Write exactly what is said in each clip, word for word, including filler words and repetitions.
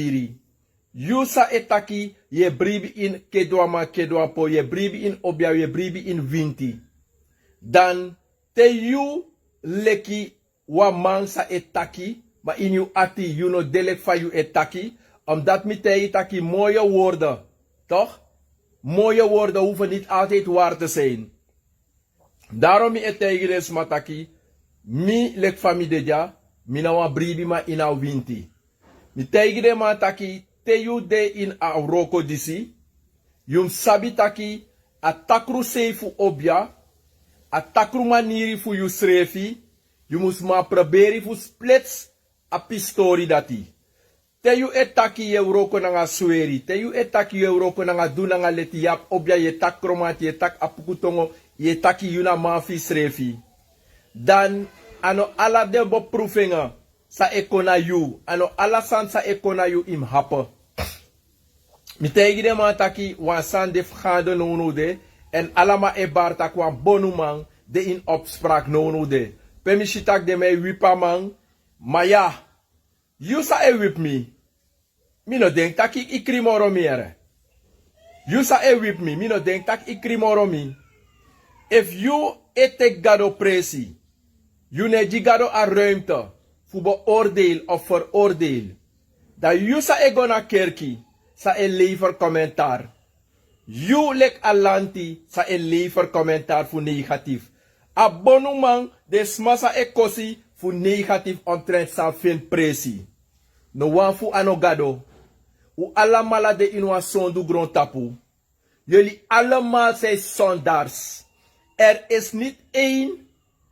maniri. Yu san e taki yu e bribi ini kedwaman kedwapo, yu e bribi ini obia, yu e bribi ini winti. Dan te yu leki wan man san e taki, ma ini yu ati yu no de leki fa yu e taki, omdat mi taigi taki mooie woorden, toch? Mooie woorden hoeven niet altijd waar te zijn. Daarom mi e taigi den sma taki, mi leki fa mi de dya, mi na wan bribiman ini a winti. Mi taigi den man taki, te yu de ini a wroko disi, yu mus sabi taki a takru sei fu obia, a takru maniri fu yusrefi, yu mus man proberi fu splits a pistori dati. Te yu e taki yu e wroko nanga sweri, te yu e taki yu e wroko nanga du nanga leti, yu abi obia, yu e taki kromanti, yu e taki apukutongo, yu e taki yu na man fu yusrefi. Dan a no ala den beproefingen san e kon na yu, a no ala sani san e kon na yu yu mus happen. Mi taigi den man taki wan sani de fu gaande nownow de, èn ala man e bari taki wan bonuman de ini opspraak nownow de. Pe mi si taki den man e wipi a man, ma ya, yu san e wipi mi, mi no denki taki yu krin moro mi yere. Yu san e wipi mi, mi no denki taki yu krin moro mi. Efu yu e teki Gado presi, yu no e gi Gado a ruimte fu beoordeel of veroordeel, dan yu san e go na kerki san e lever commentaar. Yu leki a lanti san e lever commentaar fu negatief. A bonuman, den sma san e kosi fu negatief omtrenti san feni presi. No wan fu a no Gado. Un alamala de ini wan sondu grontapu. Jullie allemaal zijn zondaars. Er is niet één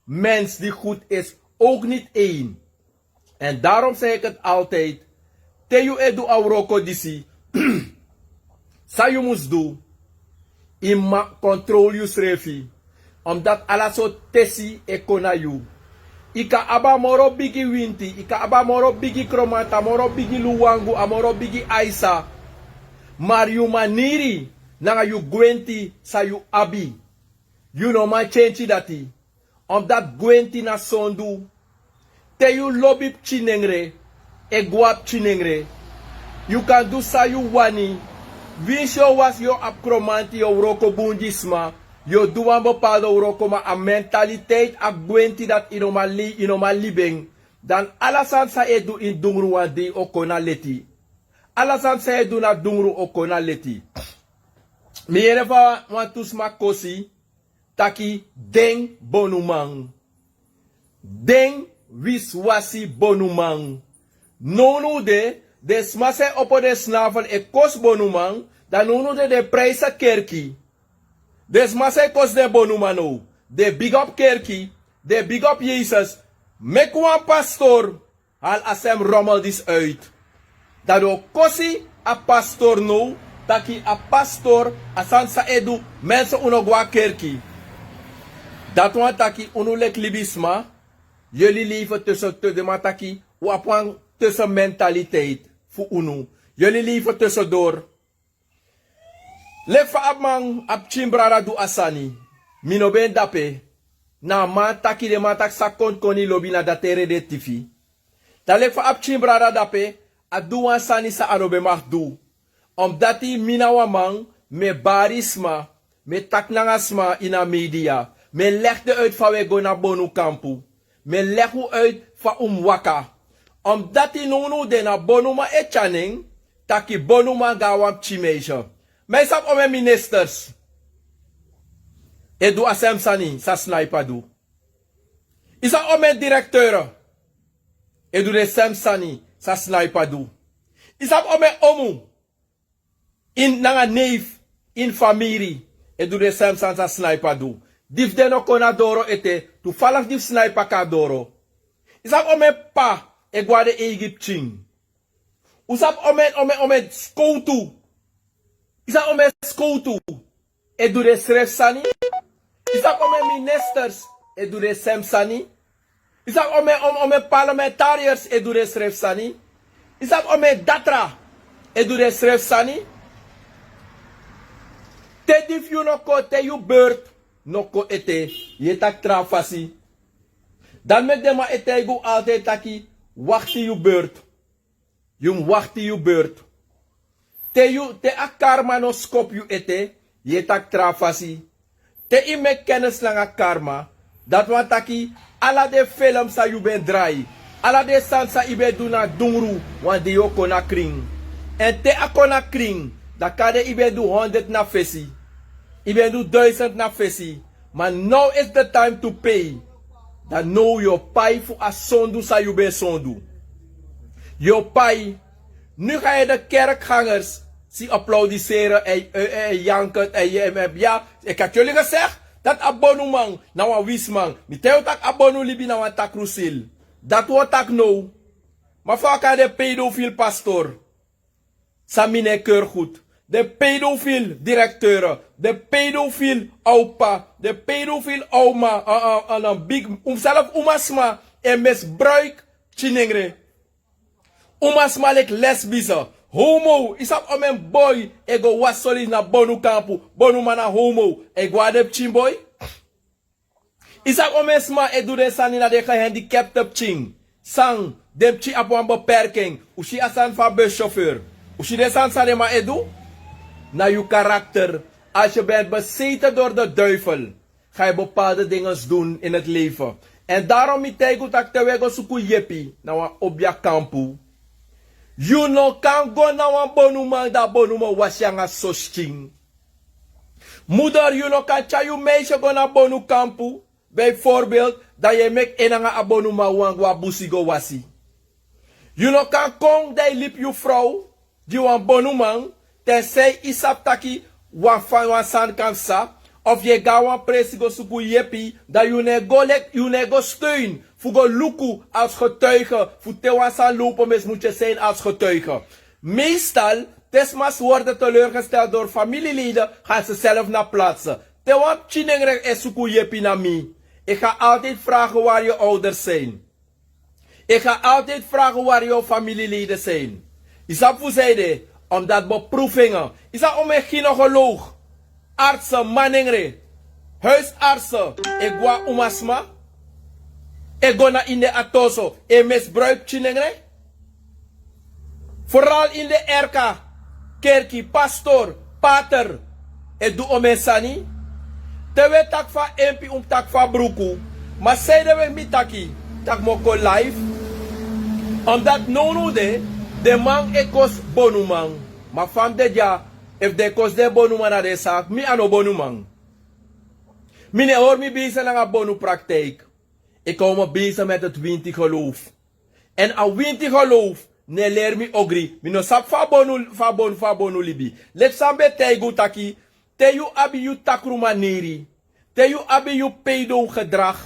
mens die goed is, ook niet één. En daarom zei ik het altijd, te yu e du a wroko disi, san yu mus du, yu ma control yusrefi. Omdat ala sortu tesi e kon na yu. Yu kan abi a moro bigi winti, yu kan abi a moro bigi kromanti, a moro bigi luwangu, a moro bigi aisa. Ma yu maniri nanga yu gwenti san yu abi, yu no man kenki dati. Omdat gwenti na sondu. Te yu lobi pikinengre, e gwe na pikinengre. Yu kan du san yu wani. Winsi yu o wasi, yu o abi kromanti, yu o wroko bun gi sma, yu o du wan bepaalde wroko, ma a mentaliteit, a gwenti dati yu no man li-, yu no man libi en. Dan ala sani san yu e du ini dungru wan dei o kon na leti. Ala sani san yu e du na dungru o kon na leti. Mi yere fa wantu sma kosi taki den bonuman. Den wiswasi bonuman. Nownow de, den sma san e opo den snavel e kosi bonuman, dan nownow de den e prijsi kerki. Den sma san e kosi den bonuman now, den e bigi op kerki, den e bigi op Yesus. Meki wan pastor hali a sem rommel disi uit. Dan den o kosi a pastor now, taki a pastor, a sani san e du, mensen, un no go na kerki. Dati wani taki unu leki libisma, jullie leven tussen, te-, den man taki, un abi wan tussenmentaliteit fu unu. Jullie leven tussendoor. Leki fa a man, a pikin brada du a sani. Mi no ben de dape. Na a man taki, den man taki san kon koni lobi, na dati e redi en tifi. Dan leki fa a pikin brada dape, a du wan sani san a no ben mag du. Omdati mi na wan man, mi e bari sma, mi e taki nanga sma ini a media, mi e legi den uit fa un e go na bonu kampu. Mi e legi un uit fa un mus waka. Omdati nownow de na bonuman e tyari nen, taki bonuman go na wan pikin meisje. Ma yu sabi omeni ministers e du a sem sani san Sniper du? Yu sabi omeni directeur e du den sem sani san Sniper du? Yu sabi omeni omu ini nanga neef ini famiri e du den sem sani san Sniper du? Di fu den no kon na doro ete, toevallig di fu Sniper kon na doro. Yu sabi omeni p'pa e go na den eigi pikin? Un sabi omeni, omeni, omeni skowtu? Yu sabi omeni skowtu e du den srefi sani? Yu sabi omeni ministers e du den sem sani? Yu sabi omeni, omeni, omeni parlementariërs e du den srefi sani? Yu sabi omeni datra e du den srefi sani? Te di fu yu no kon, te yu beurt no kon ete, yu e taki tra fasi. Dati meki den man e taigi un altijd taki, wakti yu beurt. Yu mus wakti yu beurt. Te yu te a karma no skopu yu ete, yu e taki tra fasi. Te yu meki kennis nanga karma, dati wani taki ala den felem san yu ben drai, ala den sani san yu ben du na dungru, wan dei o kon na krin. Èn te a kon na krin, dan kande yu ben du honderd na fesi, yu ben du duisend na fesi. Ma now is the time to pay. Dan now yu o pai fu a sondu san yu ben sondu. Yu o pai. Nu ga yu de kerkgangers si aplaudiseren en, en, en janken en je en, en, ja, ik had jullie gezegd dat a bonuman na wan wisman. Mi tell yu tak a bonu libi na wan takrusil. Dat wi o taki now. Ma fa kan den pedofiel pastor, san mi no e keur goed. Den pedofiel directeur, den pedofiel awpa, den pedofiel awma, a, a, a, a big, un, zelf umasma e misbruik pikin nengre. Umasma leki lesbise, homo. Yu sabi omeni boi e go wasi solis na bonu kampu, bonuman na homo, e go na den pikin boi. Yu sabi omeni sma e du den sani na den gehandicapte pikin. San, den pikin abi wan beperking. Un si a sani fu a buschauffeur. Un si den sani san den man e du. Na yu karakter. Als je bent bezeten door de duivel, ga je bepaalde dingen doen in het leven. En daarom mi taigi un taki te un e go suku yepi na wan obiakampu, yu no kan go na wan bonuman, dan a bonuman wasi nanga soso pikin. Moeder, yu no kan tyari yu meisje go na bonukampu, bijvoorbeeld, dan yu e meki en nanga a bonuman wan go a busi go wasi. Yu no kan kon dan yu libi yu frow gi wan bonuman, tensei yu sabi taki wan fa wan sani kan psa, of yu e go na wan presi go suku yepi, dan yu no e go leki, yu no e go steun fu go luku als getuige, fu te wan sani lobi misi, moet je zijn als getuige. Meestal, te sma worden teleurgesteld door familieleden, gaan ze zelf naar plaatsen. Te wan pikin nengre e suku yepi na mi, ik ga altijd vragen waar je ouders zijn. Ik ga altijd vragen waar jouw familieleden zijn. Yu sabi fu san ede? Omdat beproevingen. Yu sabi omeni gynaecoloog, artsen, manengre, huisartsen e go na umasma, e go na ini den ati-oso, e misbruik pikin nengre. Vooral ini den R K, kerki, pastor, pater, e du omeni sani. Te un e taki fu a empi, un mus taki fu a bruku. Ma sanede meki mi taki, taki mi o kon live? Omdat nownow de, den man e kosi bonuman. Ma fa mi de dya, efu den e kosi den bonuman na den saki, mi a no bonuman. Mi no e hori mi bezig nanga bonu praktijk. Ik hou me bezig met het winti geloof. Èn a winti geloof no e leri mi ogri. Mi no sabi fa bonu, fa bonu, fa bonu libi. Leki san mi ben taigi un taki, te yu abi yu takru maniri, te yu abi yu pedo gedrag,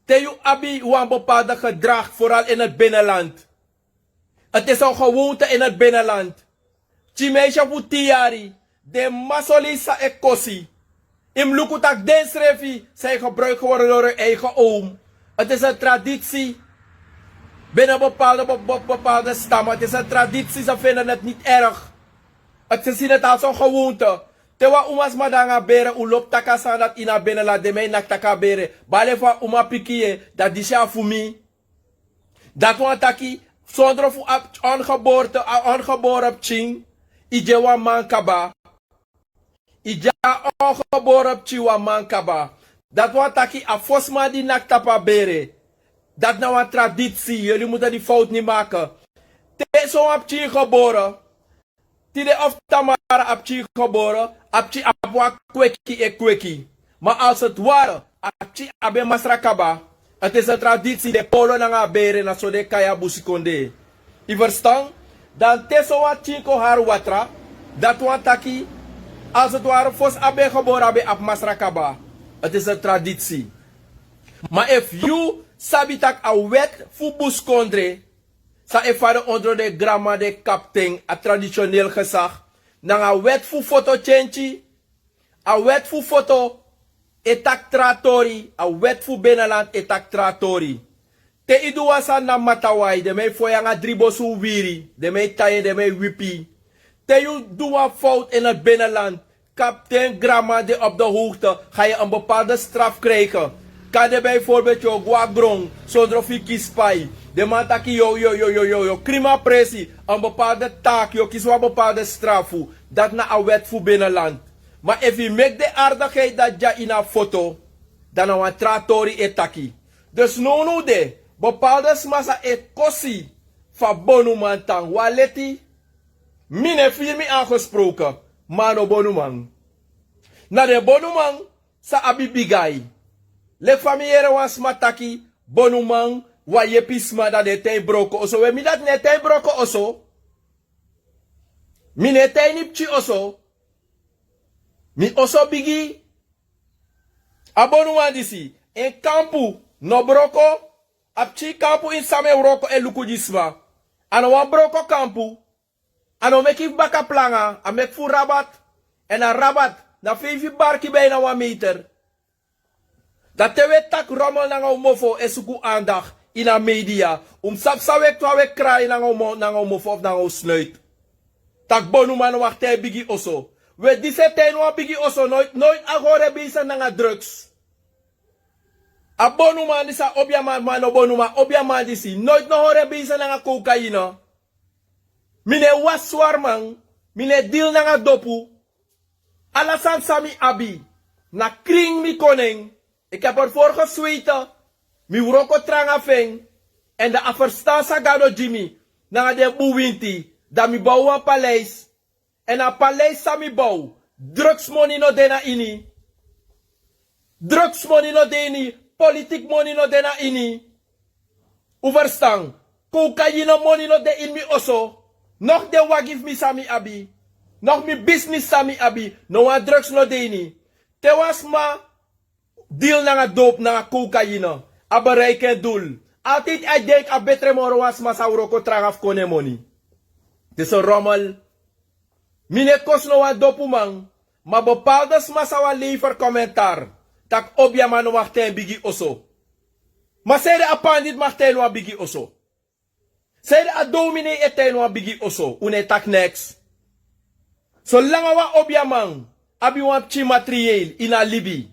te yu abi wan bepaalde gedrag, vooral in het binnenland. Het is een gewoonte in het binnenland. Pikin meisje fu tin yari, den masolisa e kosi. Yu mus luku taki den srefi, zij gebruikt geworden door hun eigen oom. Het is een traditie. Binnen bepaalde, be- be- bepaalde stammen, het is een traditie, ze vinden het niet erg. Het, ze zien het als een gewoonte. Te wan umasma de nanga bere, un lobi taki a sani dati ini a binnenland, den man e naki taki a bere. Bale fu a umapikin, dati disi a fu mi. Dati wani taki, sondro fu a ongeboorte, a ongeboren pikin, yu gi en wan man kaba. Yu gi a ongeboren pikin wan man kaba. Dati wani taki a fosi man di naki tapu a bere. Dati na wan traditie, jullie moeten die fout niet maken. Te sowan pikin gebore, tide of tamara a pikin gebore, a pikin abi wan kweki e kweki. Maar als het ware, a pikin abi en masra kaba. Het is een traditie, den polo nanga a bere, na so den e kai a busikondee. Yu verstan? Dan te sowan pikin kon hari watra, dati wani taki, als het ware, fosi a ben gebore a ben abi masra kaba. Het is een traditie. Ma efu yu sabi taki a wet fu busikondre, san e fadon ondro den granma, den kapten, a traditioneel gezag, nanga a wet fu foto tyentyi, a wet fu foto e taki tra tori, a wet fu binnenland e taki tra tori. Te yu du wan sani na Matawai, den man e fon yu nanga dri bosu wiwiri, den man e tai en, den man e wipi yu. Te yu du wan fout in het binnenland, kapten, granma, den op de hoogte, ga je een bepaalde straf krijgen. Kande bijvoorbeeld yu o go na gron sondro fu yu kisi pai. Den man taki yu o krin mi a presi, a bepaalde taaki yu o kisi wan bepaalde strafu. Dati na a wèt fu beneland. Ma efu yu meki den ardigheid dati dya ini a foto, dan na wan tra tori e taki. Dus nownow de bepaalde sma sa e kosi fu a bonuman tan wan leti. Mi no e firi mi angesproken, ma a no bonuman. Na den bonuman sa abi bigi ai. Leki fa mi yere wan sma taki bonuman wan yepi sma, dan den e tan ini broko oso. We, mi dati no e tan ini broko oso. Mi no e tan ini pikin oso. Mi oso bigi. A bonuman disi, en kampu no broko. A pikin kampu ini san mi e wroko e luku gi sma. A no wan broko kampu. A no meki fu baka planga, a meki fu rabat. Èn a rabat na feifi barki, bijna wan meter. Dan te wi e taki rommel nanga un mofo e suku andacht ini a media, un mus sabi san wi e krai nanga un mofo of nanga un snuit. Tak' bonuman no wani tan ini bigi oso. We, disi e tan ini wan bigi oso, noiti, noiti a go hori en bezig nanga drugs. A bonuman disi, a obiaman, ma no bonuman, obiaman disi noiti no hori en bezig nanga kokaina. Mi no e wasi swari man. Mi no e dil nanga dopu. Ala sani san mi abi, na krin mi kon na en. Eki a pori fori gesweite. Mi wroko tranga fu en. Èn dan a ferstan san Gado gi mi, nanga den bun winti, dan mi bow wan paleis. Èn a paleis san mi bow, drugsmoni no de na ini. Drugsmoni no de ini. Politikmoni no de na ini. Un ferstan? Kokaina moni no de ini mi oso. Nogi den wagi fu mi san mi abi, nogi mi bisnis san mi abi, no wan drugs no de ini. Te wan sma dil nanga dopu, nanga kokaina, a bereiki en dul. Altidi a e denki a betre moro wan sma sa wroko tranga fu kon na en moni. Disi rommel. Mi no e kosi no wan dopuman. Ma bepaalde sma sa wani lever komentar tak' obiaman no wani tan ini bigi oso. Ma sanede a panditi mag tan ini wan bigi oso? Sanede a dominei e tan ini wan bigi oso? Un no e taki neks. Solanga wan obiaman abi wan pikin materieel ini a libi,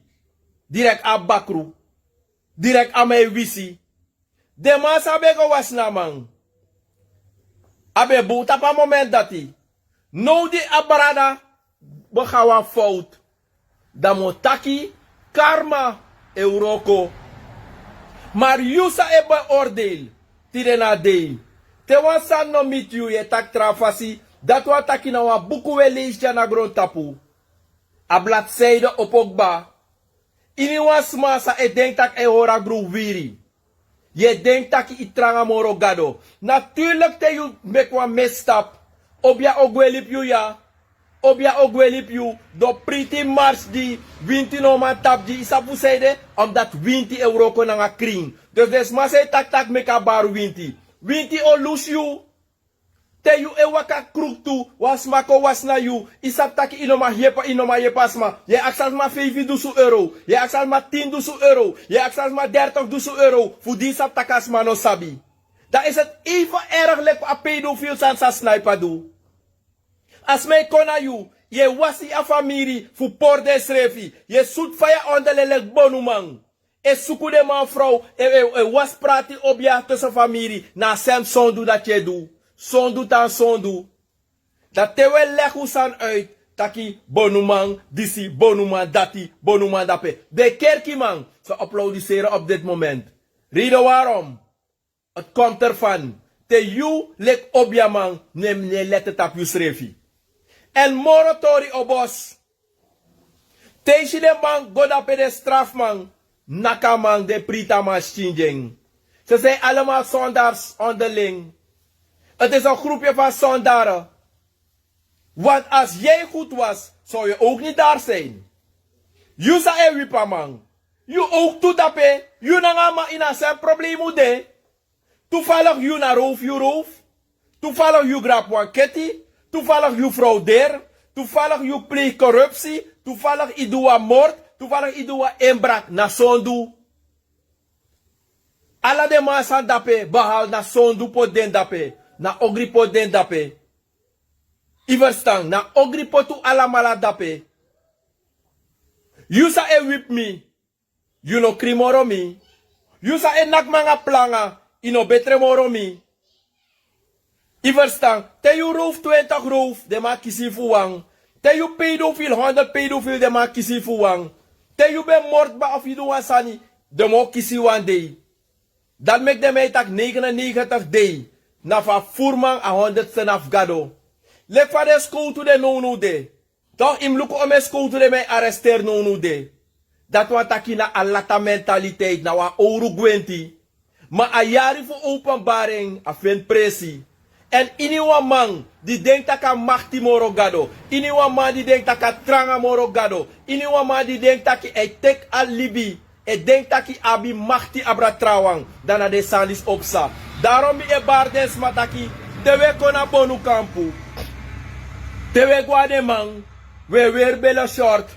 direk a bakru, direk a man e wisi. Den man san ben go wasi na a man, a ben bun tapu a momenti dati. Now di a brada begi wan fowtu, dan mi o taki karma e wroko. Mari yu san e beoordeel tide na dei, te wan sani no miti yu, yu e taki tra fasi. Dati wani taki na wan buku wi e leisi dya na grontapu. A blatiseide opo kba. Ini wan sma san e denki tak' a e hori a gron wiri, yu e denki tak' yu tranga moro Gado. Naturlik te yu meki wan misstap, obia o gwe libi yu ya. Obia o gwe libi yu. Don priti marsi gi winti no man tapu gi yu. Yu sabi fu sanede? Omdati winti e wroko nanga krin. Dus den sma san e taki tak' meki a bari winti, winti o lusu yu. Te yu e waka kruktu, wan sma kon wasi na yu, yu sabi tak' yu no man yepi, yu no man yepi a sma. Yu e aksi a sma feifi dusun euro, yu e aksi a sma tin dusun euro, yu e aksi a sma dertig dusun euro, fu di yu sabi tak' a sma no sabi. Dan isi ete even erg leki a pedofil sani san Sniper du. A sma e kon na yu, yu e wasi a famiri fu pori densrefi, yu e sutu faya onder den leki bonuman. E suku den man frow, e, e, e wasi prati obia tussen famiri, na a sem sondu dati yu e du. Sondu tan sondu. Dan te wi e legi un sani uit, taki bonuman disi, bonuman dati, bonuman dape. Den kerkiman sa aplaudiseri op dit moment. Reden waarom? Het komt ervan te yu leki obiaman no e, no e leti tapu yusrefi. Èn moro tori o bosi. Te yu si den man go dape, den strafuman naki a man, den priti a man, skin gi en. Ze zijn allemaal zondaars onderling. Het is een groepje van zondaren. Want als jij goed was, zou je ook niet daar zijn. Yu san e wipi a man, yu ook tu dape. Yu nanga a man ini a sem problema un de. Toevallig yu na roof, yu roof. Toevallig yu grab wan keti. Toevallig yu fraudeer. Toevallig yu pleeg corruptie. Toevallig yu du wan moord. Toevallig yu du wan inbraak, na sondu. Ala den man san dape, behalve na sondu poti den dape, na ogri poti den dape. Yu ferstan, na ogri poti un alamala dape. Yu san e wipi mi, yu no krin moro mi. Yu san e naki mi nanga planga, yu no betre moro mi. Yu ferstan? Te yu rowfu twentigi rowfu, den man kisi yu fu wan. Te yu pedofil, honderd pedofil, den man kisi yu fu wan. Te yu ben mortu kba of yu du wan sani, den man o kisi yu wan dei. Dati meki den man e taki negenennegentig dei na fu a furu man, a honderdste na fu Gado. Leki fa den skowtu de nownow de. Tok' yu mus luku omeni skowtu den man e aresteri nownow de. Dati wani taki na a lata mentaliteit, na wan owru gwenti. Ma a yari fu openbari en, a feni presi. Èn iniwan man di denki tak' a makti moro Gado, iniwan man di denki tak' a tranga moro Gado, iniwan man di denki tak' a e teki a libi, e denki tak' a abi makti abra trawan, dan na den sani disi o psa. Daron mi e bari den sma taki, te wi e kon na Bonukampu, te wi e go na den man, wi e weri bele short,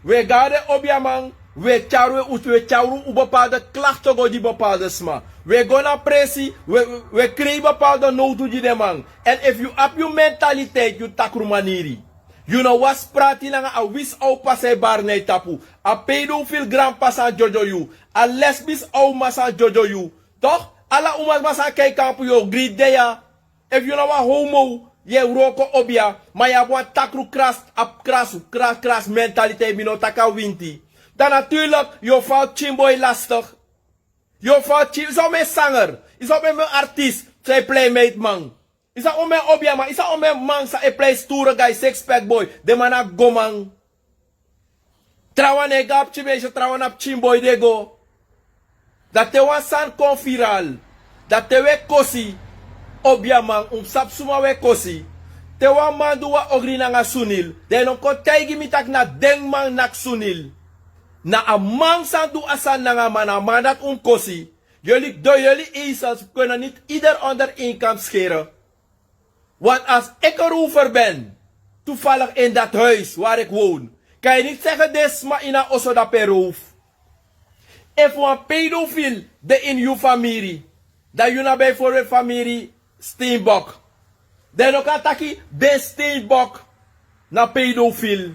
wi e go na den obiaman, wi e tyari wi, wi e tyari wi bepaalde klakti go gi bepaalde sma. Wi e go na presi, wi e, wi e krei bepaalde nowtu gi den man. Èn efu yu abi yu mentaliteit, yu takru maniri. Yu no wasi prati nanga a wisi ow pasa e bari na yu tapu. A pedofil granpasa dyodyo yu. A lesbis ow masa dyodyo yu. Tok', ala umasma sa kai kampu yu o griti de ya. Efu yu na wan homo, yu e wroko obia, ma yu abi wan takru kras, a kras, kras, kras mentaliteit, mi no taki a winti. Dan natuurlik, yu o fal pikin boi lastig. Yu o fal pikin, yu sabi omeni sanger, yu sabi omeni artis, san e plei meiti man. Yu sabi omeni obiaman, yu sabi omeni man san e plei sturu gai, sixpack boi, den man na goman. Trawan no e go na pikin meisyo, trawan na pikin boi den e go. Dan te wan sani kon viral, dan te wi e kosi obiaman, un mus sabi suma wi e kosi. Te wan man du wan ogri nanga Sunil, dan yu no kon taigi mi tak' na den man naki Sunil. Na a man san du a sani nanga a man, na a man dati un mus kosi. Yuli, do yuli ezels kunnen niet ieder onder één kam scheren. Want als ik erover ben, toevallig in dat huis waar ik woon, kan je niet zeggen: dit is maar in een oso dat per roof. Efu wan pedofil de in yu famiri, dan yu na bijvoorbeeld famiri Steenbok. Dan yu no kan taki den Steenbok na pedofil.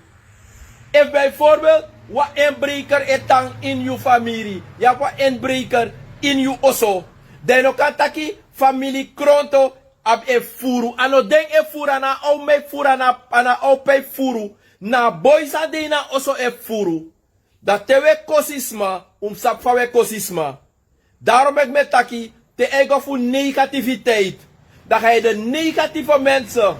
Efu bijvoorbeeld wan inbreker e tan in yu famiri, yu abi wan inbreker in yu oso, dan yu no kan taki famili Kronto abi e furu. A no den e furu, a na a ow meki furu, a na a ow p'pa e furu. Na a boi san de ini a oso e furu. Dan te wi e kosi sma, un mus sabi fa wi e kosi sma. Daarom meki mi e taki, te a e go fu negativiteit, dan ga je de negatieve mensen,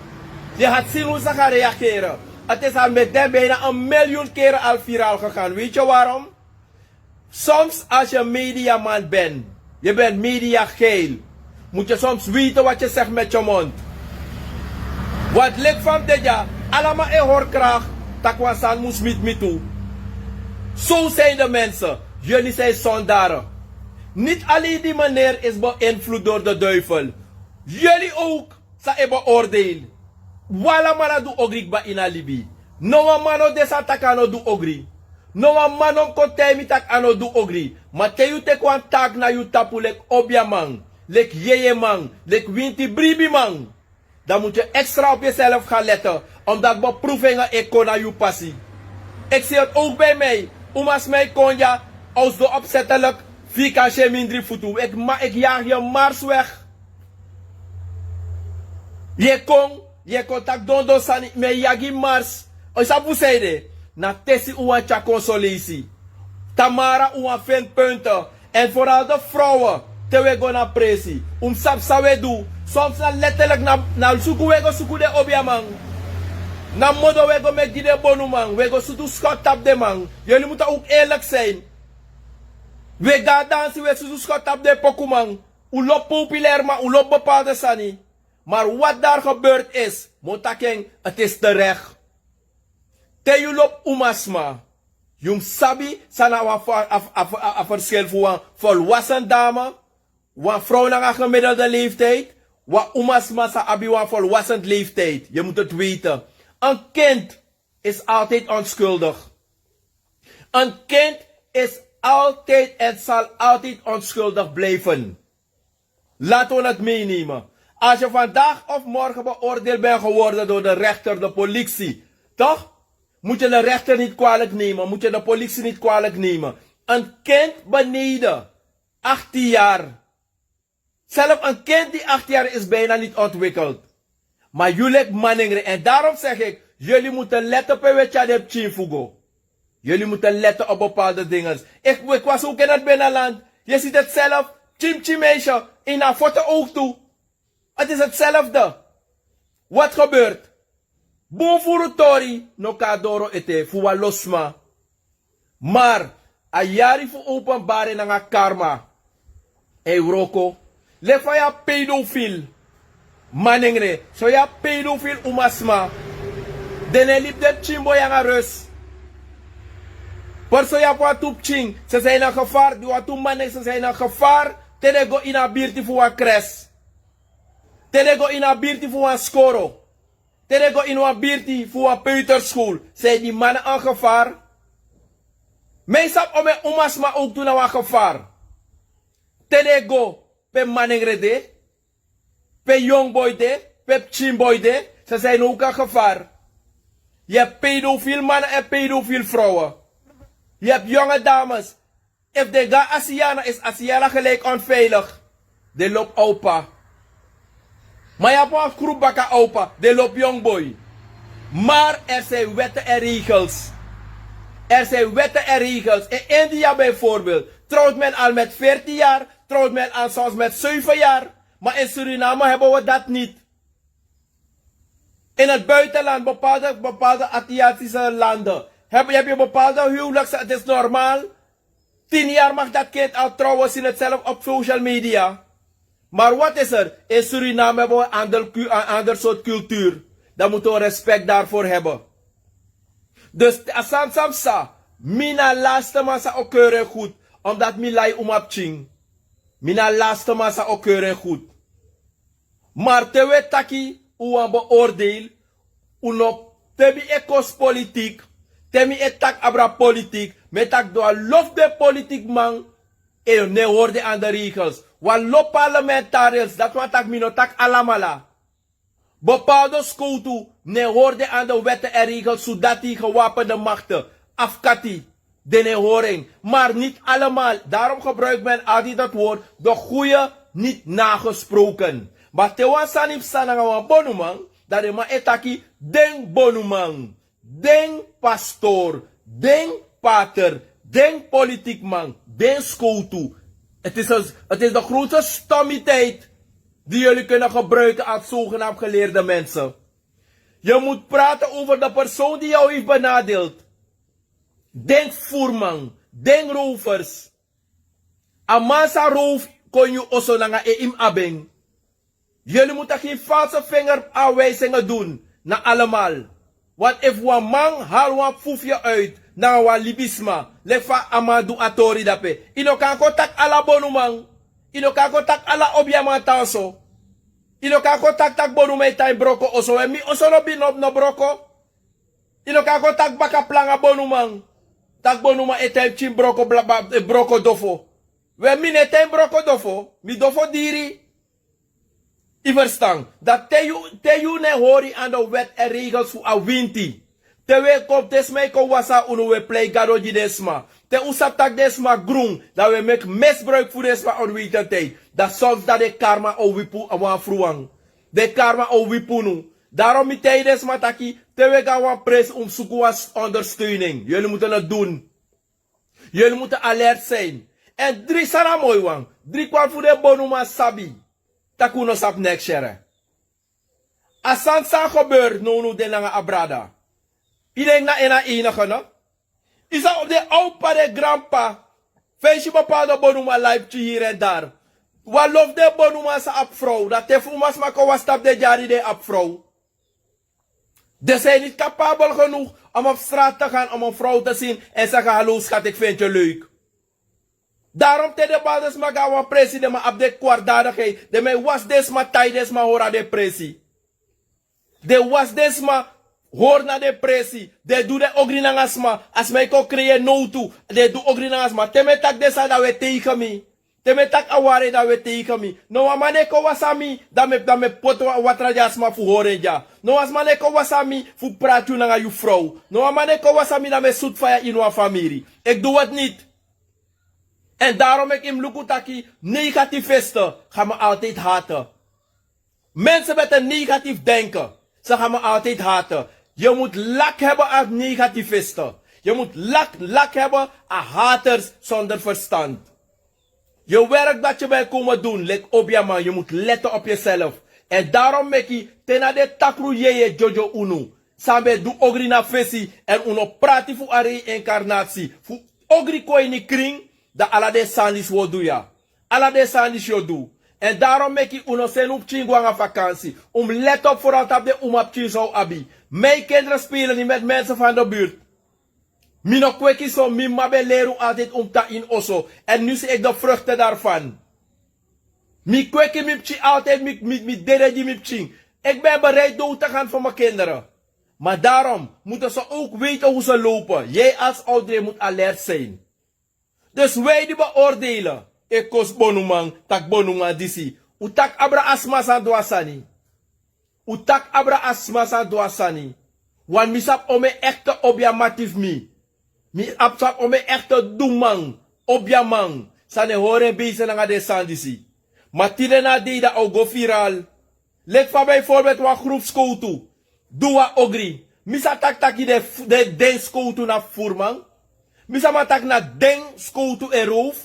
je gaat zien hoe ze gaan reageren. Het is al met den bijna een miljoen keren al viraal gegaan. Weet je waarom? Soms als je mediaman bent, je bent mediageil, moet je soms weten wat je zegt met je mond. Want leki fa mi de dya, ala man e hori krakti tak' wan sani mus miti mi tu. Zo zijn de mensen. Jullie zijn zondaren. Niet alleen die meneer is beïnvloed door de duivel. Jullie ook. San e beoordeel. Wi alamala du ogri kba ini a libi. No wan man no de san taki a no du ogri. No wan man no mus kon taigi mi tak' a no du ogri. Ma te yu teki wan taak na yu tapu leki obiaman, leki jejeman, leki winti bribiman, dan moet je extra op jezelf gaan letten, omdat beproevingen e kon na yu pasi. Ik zie het ook bij mij. Umasma e kon dya, a o sidon opzettelijk, fu yu kan si en mindri futu. Ik, ma ik jaag je mars weg. Yu e kon, yu e kon taki dondon sani, mi e yagi mars. Un sabi fu san ede? Na tesi un wani tyari kon son leisi. Tamara un wani feni punten. En vooral de vrouwen, te wi e go na presi, un mus sabi san wi e du. Soms na letterlijk na, na suku wi e go suku den obiaman. Na modo wi e go meki gi den bonuman, wi e go sutu skot tapu den man. Jullie moeten ook eerlijk zijn. Wi e go na dansi, wi e sutu skot tapu den pokuman. Un lobi populair, ma un lobi bepaalde sani. Maar wat daar gebeurd is, mi o taki en, het is terecht. Te yu lobi umasma, yu mus sabi san na wan, a, a, a, a verschil fu wan volwassen dame, wan vrouw nanga gemiddelde leeftijd, wan umasma san abi wan volwassen leeftijd. Je moet het weten. Een kind is altijd onschuldig. Een kind is altijd en zal altijd onschuldig blijven. Laten we het meenemen. Als je vandaag of morgen beoordeeld bent geworden door de rechter, de politie, toch? Moet je de rechter niet kwalijk nemen, moet je de politie niet kwalijk nemen. Een kind beneden achttien jaar Zelf een kind die acht jaar is bijna niet ontwikkeld. Maar jullie manengre, en daarom zeg ik, jullie moeten letten pe we tyari den pikin fu go. Jullie moeten letten op bepaalde dingen. Ik, ik was ook in het binnenland. Je ziet het zelf, pikin pikin meisje, in haar foto ook toe. Het is hetzelfde. Wat gebeurt? Bun furu tori no kan doro ete fu wan lo sma. Maar a yari fu openbare nanga karma. Ei wroko. Leki fa yu abi pedofil. Manengre, so yu abi pedofil umasma. Den no e libi den pikin boi nanga rus. Pori so yu abi wantu pikin, ze zijn een gevaar, die wantu manengre, ze zijn een gevaar. Te den go ini a birti fu wan kres. Te den go ini a birti fu wan skoro. Te den go ini wan birti fu wan peuterschool, zijn die mannen een gevaar. Mi sabi omeni umasma ook tu na wan gevaar. Te den go pe manengre de, pe yongu boi de, pe pikin boi de, ze zijn ook een gevaar. Je hebt pedofiel mannen en pedofiel vrouwen. Je hebt jonge dames. Efu den go na Asiana, is Asiana gelijk onveilig. Den lobi awpa. Ma yu abi wan kru baka awpa, den lobi yongu boi. Maar er zijn wetten en regels. Er zijn wetten en regels. In India bijvoorbeeld trouwt men al met veertien jaar, trouwt men al soms met zeven jaar. Maar in Suriname hebben we dat niet. In het buitenland, bepaalde, bepaalde Aziatische landen, heb, heb je bepaalde huwelijks, het is normaal. Tien jaar mag dat kind al trouwen, zien het zelf op social media. Maar wat is er? In Suriname hebben we een ander, cu- een ander soort cultuur. Dan moeten we respect daarvoor hebben. Dus a sani san mi sa, mi na laatste man sa okeuren goed, omdat mi lai umapikin. Mi na laatste man sa okeuren goed. Maar te we taki, un wan beoordeel, un no, te mi e kosi politik, te mi e taki abra politik, mi e taki dan wan lo fu den politikman, e no e hori den ander regels. Wan lo parlementariërs, dati wani taki mi no taki alamala. Bepaalde skowtu no e hori den ander wetten en regels, sudati gewapende makten, afkati, den no e hori en. Maar niet allemaal. Daarom gebruikt men altijd het woord de goede niet nagesproken. Maar te wan sani psa nanga wan bonuman, dan den man e taki den bonuman, den pastor, den pater, den politikman, den skowtu. Het is, een, het is de grootste stommiteit die jullie kunnen gebruiken als zogenaamd geleerde mensen. Je moet praten over de persoon die jou heeft benadeeld. Den voerman, den rovers. A man sa roof kon yu oso nanga e yu mus abi en. Jullie moeten geen valse vingeraanswijzingen doen naar allemaal. Want efu wan man hali wan fufye uit nanga wan libisma, leki fa a man du a tori dape, yu no kan kon taki ala bonuman. Yu no kan kon taki ala obiaman tan so. Yu no kan kon taki taki bonuman e tan ini broko oso, we mi oso no bini no broko. Yu no kan kon taki baka planga bonuman, taki bonuman e tan ini pikin broko, bla- ba- eh, broko dofo. We mi no e tan ini broko dofo, mi dofo diri. Yu ferstan? Dan te yu, te yu no e hori aan de wet en regels fu a winti. Te wi e kon, te sma e kon wasi na unu, wi e plei gado gi den sma. Te un sabi taki den sma grun, dan wi e meki misbruik fu den sma onwetendheid. Dan soms dan den karma o wipi unu wan fruwan. Den karma o wipi unu. Daarom mi taigi den sma taki, te wi e go na wan presi, un mus suku wan ondersteuning. Jullie moeten het doen. Jullie moeten alert zijn. En dri sani a moi wan. Dri kwan fu den bonuman sabi taki un no sabi neks yere. A sani san gebeur nownow de nanga a brada. Yu denki na en na enige no? Yu sa op den awpa, den granpa, fa yu si bepaalde bonuman lai pikin hier en daar. Wan lo fu den bonuman sa abi frow, dan te fu umasma kon wasi tapu den dyari, den abi frow. Den zijn niet capabel genoeg om op straat te gaan om een vrouw te zien en zeggen: hallo schat, ik vind je leuk. Daarom te den bepaalde sma go na wan presi, den man abi den kwaadaardigheid, den man e wasi den sma, tai den sma hori na den presi. Den wasi den sma hori na den presi. Den du den ogri nanga sma. A sma e kon krei nowtu, den du ogri nanga sma. Te mi e taki den sani, dan wi e tegen mi. Te mi e taki a wari, dan wi e tegen mi. No wan man no e kon wasi na mi, dan mi e, dan mi e poti wan watra gi a sma fu hori en dya. No wan sma no e kon wasi na mi fu prati yu nanga yu frow. No wan man no e kon wasi na mi, dan mi e sutu faya ini wan famiri. Ik doe het niet. En daarom meki mi luku taki negativisten gaan me altijd haten. Mensen met een negatief denken, ze gaan me altijd haten. Je moet lak hebben aan negativisten. Je moet lak, lak hebben aan haters zonder verstand. Je werk dat je bent komen doen lijkt op je man. Je moet letten op jezelf. En daarom meki tena de takru yeye jojo unu. San ben du ogri na fesi en unu prati fu a reïncarnatie fu ogri kon ini kring, dan ala den sani disi wi o du ya. Ala den sani disi yu o du. En daarom meki unu seni un pikin go nanga vakansi. Un mus let op vooral tapu den umapikin san un abi. Mijn kinderen spelen niet met mensen van de buurt. Mi no kweki so, mi mama ben leri un altijd un mus tan ini oso. En nu zie ik de vruchten daarvan. Mi kweki mi pikin altijd, mi, mi, mi dede gi mi pikin. Ik ben bereid dood te gaan voor mijn kinderen. Maar daarom moeten ze ook weten hoe ze lopen. Jij als ouder moet alert zijn. Dus wij die beoordelen, e kosi bonuman, taki bonuman disi. Un taki abra a sma san du a sani. Un taki abra a sma san du a sani. Wan mi sabi omen echte obiamati fu mi. Mi abi sabi omen echte duman, obiaman, san e hori en beisi nanga den sani disi. Ma tide na a dei dan a o go viral. Leki fa bijvoorbeeld wan groep skowtu du wan ogri. Mi sa taki taki den, den, den skowtu na fu furu man. Mi sa man taki na den skowtu e roof.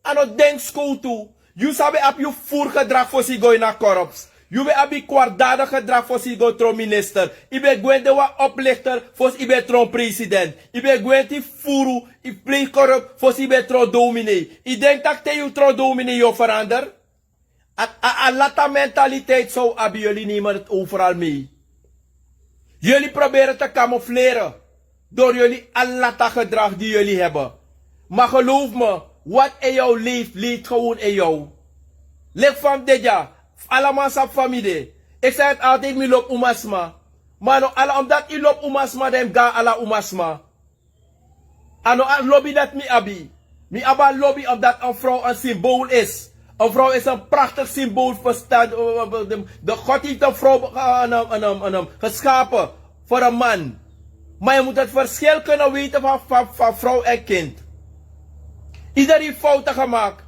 A no den skowtu. Yu sa ben abi yu furu gedrag fosi yu go ini a korps. Yu ben abi kwartdadig gedrag fosi yu go tron minister. Yu ben gwenti de wan oplichter fosi yu ben tron president. Yu ben gwenti furu, yu pleeg korrupt fosi yu ben tron dominee. Yu denki taki te yu tron dominee yu o verander? A, a, a lata mentaliteit san un abi, yuli nemen het overal mee. Yuli proberen te camoufleren door yuli a lata gedrag die yuli hebben. Maar geloof me, wat in jou leeft, leeft gewoon in jou. Leki fa mi de dya, fu ala man sabi fa mi de. Ik zei het altijd, mi lobi umasma. Maar no ala, omdat yu lobi umasma, dan yu mus go na ala umasma. A no a lobi dati mi abi. Mi abi a lobi omdat een vrouw een symbool is. Een vrouw is een prachtig symbool, verstaan, eh, de, de God heeft een vrouw, eh, een, een, een, een, geschapen voor een man. Maar je moet het verschil kunnen weten van, van, van vrouw en kind. Iedereen fouten gemaakt.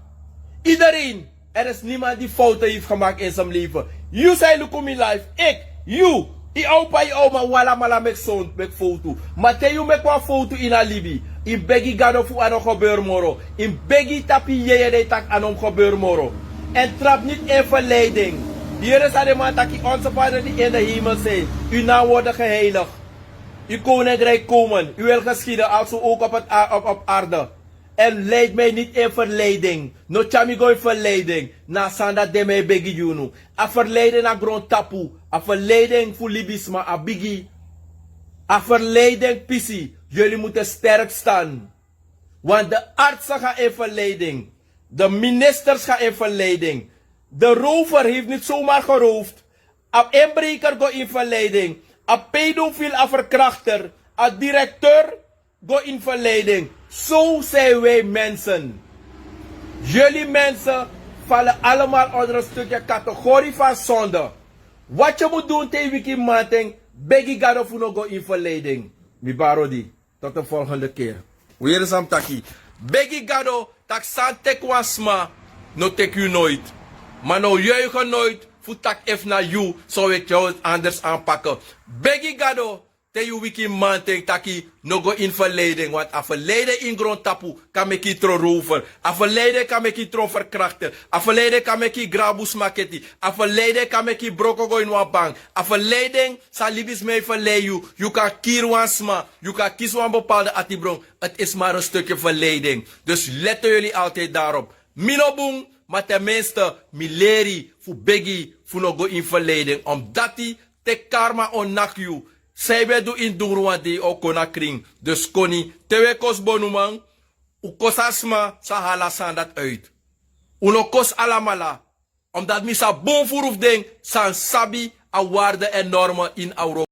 Iedereen. Er is niemand die fouten heeft gemaakt in zijn leven. Yu san e luku mi life, ik, yu, yu opa, yu oma, un alamala meki son, meki fowtu. Ma te yu meki wan fowtu ini a libi, yu mus begi Gado fu a no gebeur moro. Yu mus begi tapu yu yeye, dan yu taki a no mus gebeur moro. En trap niet in verleiding. Di Here san den man taki: Onze Vader die in de hemel zijn, uw naam worden geheiligd. Uw koninkrijk komen, uw wil geschieden, alsook op het a-, op, op aarde. En leid mij niet in verleiding. No tyari mi go ini verleiding. Na a sani dati den man e begi gi unu. A verleiding na grontapu. A verleiding fu libisma a bigi. A verleiding pisi. Jullie moeten sterk staan. Want de artsen gaan in verleiding. De ministers gaan in verleiding. De rover heeft niet zomaar geroofd. A inbreker go in verleiding. A pedofiel, a verkrachter, a directeur go in verleiding. Zo zijn wij mensen. Jullie mensen vallen allemaal onder een stukje categorie van zonde. Wat je moet doen te yu wiki mamanten, begi Gado fu no go in verleiding. Mi bari odi. Tot de volgende keer. Un yere san mi taki. Begi Gado taki san teki wan sma no teki yu nooit. Ma no juichen nooit fu taki efu na yu, zou ik jou het anders aanpakken. Begi Gado te yu wiki mamanten taki no go in verleiding, want a verleiding ini grontapu kan meki yu tron rover. A verleiding kan meki yu tron verkrachter. A verleiding kan meki yu grabu sma keti. A verleiding kan meki yu broko go ini wan bank. A verleiding, san libisma e verlei yu, yu kan kiri wan sma, yu kan kisi wan bepaalde atibron. Het is maar een stukje verleiding. Dus letten jullie altijd daarop. Mi no bun, maar tenminste mi leri fu begi fu no go in verleiding. Omdat te karma o naki yu, san yu ben du ini dungru wan dei o kon na krin. Dus koni, te un e kosi bonuman, un kosi a sma san hala a sani dati uit. Un no kosi alamala. Omdat mi sabi bun furu fu den san sabi a waarde en normen ini Europa.